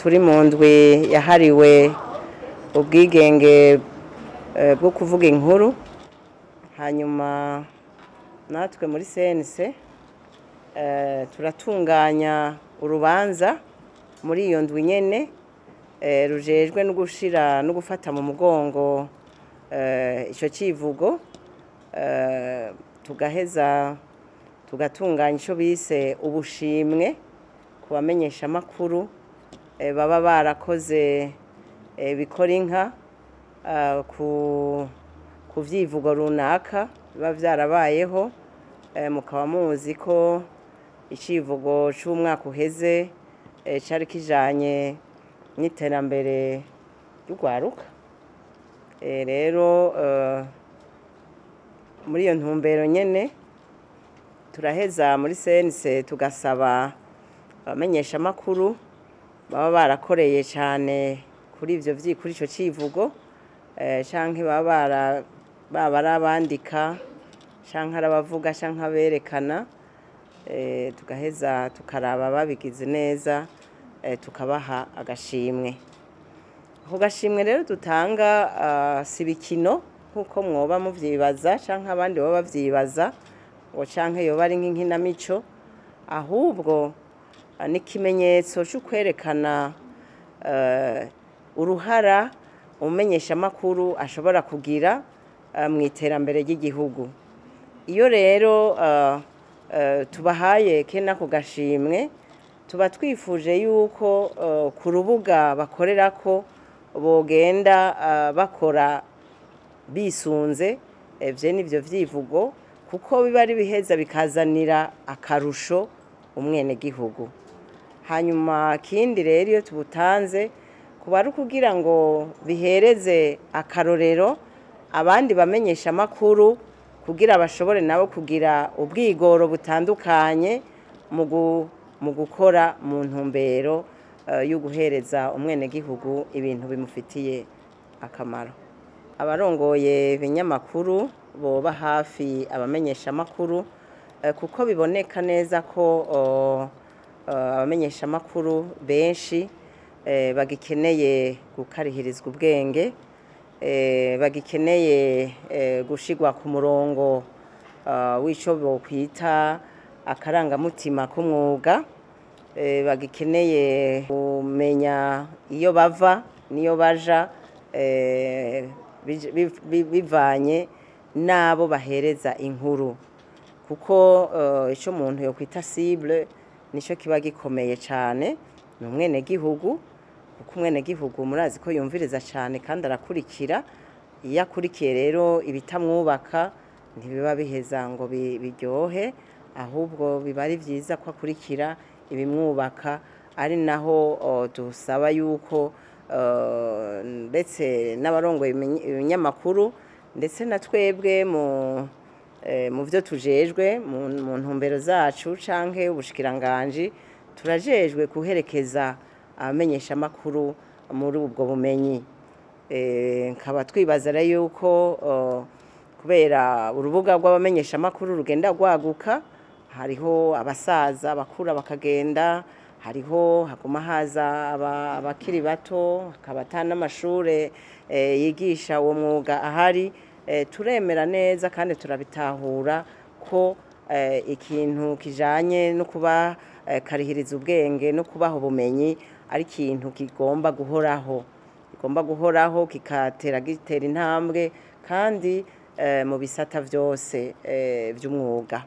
Turi mu ndwi yahariwe ubwigenge bwo kuvuga inkuru, hanyuma natwe muri CNC turatunganya urubanza muri iyo ndwi nyene rujejwe no gushira no gufata mu mugongo ico civugo, tugaheza tugatunganya ico bise ubushimwe ku bamenyesha makuru baba barakoze bikora inka ku vyivugo runaka biba vyarabayeho. Mukaba muzi ko icivugo c'umwaka uheze cari kijanye n'iterambere ry'urwaruka. Rero muri iyo ntumbero nyene turaheza muri CNC tugasaba abamenyesha makuru baba barakoreye cyane kuri ivyo kuri ico civugo, canke baba barabandika canke arabavuga canke aberekana, tugaheza tukaraba babigize neza, tukabaha agashimwe. Ako gashimwe rero dutanga si bikino nkuko mwoba muvyibaza canke abandi baba bavyibaza ngo canke yoba ari nk'inkinamico, ahubwo n'ikimenyetso cyo kwerekana uruhara umumenyesha makuru ashobora kugira mu iterambere ry'igihugu. Iyo rero tubahaye kena ku gashimwe, tuba twifuje yuko ku rubuga bakorerako bogenda bakora bisunze ivyo n'ivyo vyivugo, kuko biba ari biheza bikazanira akarusho umwenegihugu. Hanyuma kindi rero iyo tubutanze kuba ari kugira ngo bihereze akarorero abandi bamenyesha makuru, kugira bashobore nabo kugira ubwigoro butandukanye mu gukora mu ntumbero yo guhereza umwenegihugu ibintu bimufitiye akamaro. Abarongoye ibinyamakuru boba hafi abamenyesha makuru, kuko biboneka neza ko abamenyesha makuru benshi bagikeneye gukarihirizwa ubwenge, bagikeneye gushigwa ku murongo w'ico bokwita akarangamutima k'umwuga, bagikeneye kumenya iyo bava niyo baja, bivanye nabo bahereza inkuru, kuko ico umuntu yokwita cible nico kiba gikomeye cane ni umwenegihugu, kuko umwenegihugu murazi ko yumviriza cane kandi arakurikira. Iyo akurikiye rero ibitamwubaka ntibiba biheza ngo biryohe, ahubwo biba ari vyiza ko akurikira ibimwubaka. Ari naho dusaba yuko ndetse n'abarongoye ibinyamakuru ndetse na twebwe mu vyo tujejwe mu ntumbero zacu canke ubushikiranganji, turajejwe guherekeza abamenyesha makuru muri ubwo bumenyi. Nkaba twibaza rero yuko kubera urubuga rw'abamenyesha makuru rugenda rwaguka, hariho abasaza bakura bakagenda, hariho haguma haza abakiri bato, hakaba ata n'amashure yigisha uwo mwuga ahari. Turemera neza kandi turabitahura ko ikintu kijanye no kuba karihiriza ubwenge no kubaha ubumenyi ari ikintu kigomba guhoraho, kigomba guhoraho kikatera gitera intambwe kandi mu bisata vyose vy'umwuga.